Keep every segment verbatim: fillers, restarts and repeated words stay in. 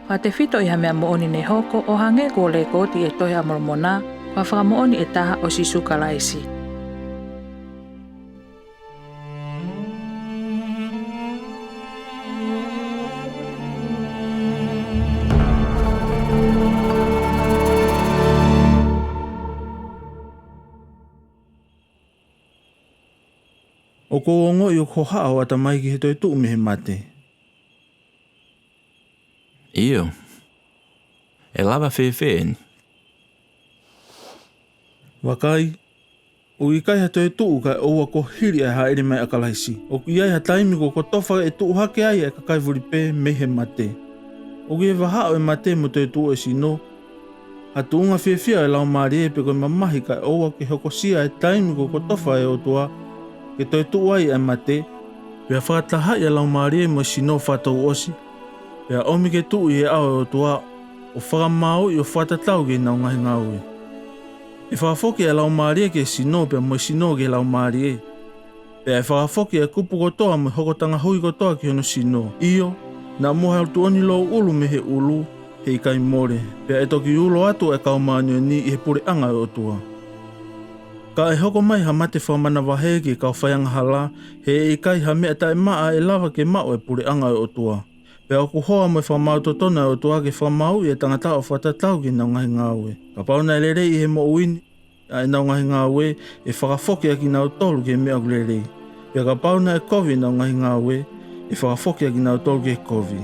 Fakatefito ʻi ha meʻa moʻoni ne hoko ʻo hangē ko e lekooti ʻi he Tohi ʻa Molomoná, ko ha fakamoʻoni ʻe taha ʻo Sīsū Kalaisi. ʻOku ou ongoʻi ʻoku hohaʻa ho ʻatamai ki he toetuʻu mei he maté. ʻIo. ʻE lava fēfē ʻeni? Vakai, ʻoku ʻikai ha toetuʻu kae ʻoua kuo hili ʻa e hāʻele mai ʻa Kalaisí. ʻOku ʻi ai ha taimi kuo kotofa ʻe tuʻu hake ai ʻa e kakai fulipē mei he maté. ʻOku ʻi he vahaʻa ʻo e maté mo e toetuʻu ʻo e sinó ha tuʻunga fiefia ʻo e laumālié, pe ko e mamahi kae ʻoua ke hokosia ʻa e taimi kuo kotofa ʻe he ʻOtuá ke toe tuʻu ai ʻa e maté, pea fakatahaʻi ʻa e laumālié mo e sinó fakatouʻosi, pea ʻomi ke tuʻu ʻi he ʻao ʻo e ʻOtuá, ʻo fakamāuʻi ʻo fakatatau ki heʻenau ngaahi ngāué. ʻE fakafoki ʻa e laumālié ki he sinó, pea mo e sinó ki he laumālié. Pea ʻe fakafoki ʻa e kupu kotoa mo e hokotanga hui kotoa ki hono sinó. ʻIo, naʻa mo ha tuʻoni louʻulu mei he ʻulú he ʻikai mole, pea ʻe toki ulo atu ʻa e kau māʻoniʻoní ʻi he puleʻanga ʻo e ʻOtuá. Ka ʻe hoko mai ha mate fakamanavahē ki he kau faiangahalá, he ʻe ʻikai ha meʻa taʻemaʻa ʻe lava ke maʻu ʻa e puleʻanga ʻo e ʻOtuá. Pea ʻoku hoa mo e fakamaau totonu ʻa e ʻOtuá ke fakamāuʻi ʻa e tangatá ʻo fakatatau ki heʻenau ngaahi ngāué. Kapau naʻe lelei ʻi he moʻuí ni ʻa ʻenau ngaahi ngāué, ʻe fakafoki ʻa kinautolu ki he meʻa ʻoku lelei. Pea kapau naʻe kovi ʻenau ngaahi ngāué, ʻe fakafoki ʻa kinautolu ki he koví.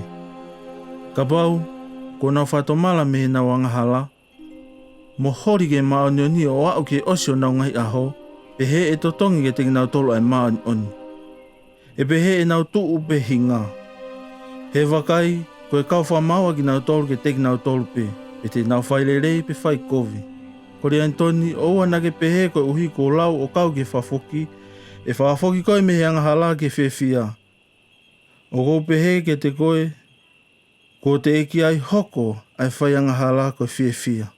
Kapau kuo nau fakatomala mei heʻenau angahalá, mo holi ki he māʻoniʻoní ʻo aʻu ki he ʻosi ʻo honau ngaahi ʻahó, pehē ʻe totongi kiate kinautolu ʻa e māʻoniʻoni. ʻE pehē ʻenau tuʻu pe hingá. He vakai, ko e kau fakamaau ʻa kinautolu kiate kinautolu pē, pe te nau fai lelei pe fai kovi. Kolianitoni, ʻoua naʻá ke pehē koeʻuhí kuo lau ʻo kau ki he fakafokí, ʻe fakafoki koe mei he angahalá ki he fiefiá. ʻOku ou pehē kiate koe, kuo teʻeki ai hoko ʻa e faiangahalá ko e fiefia.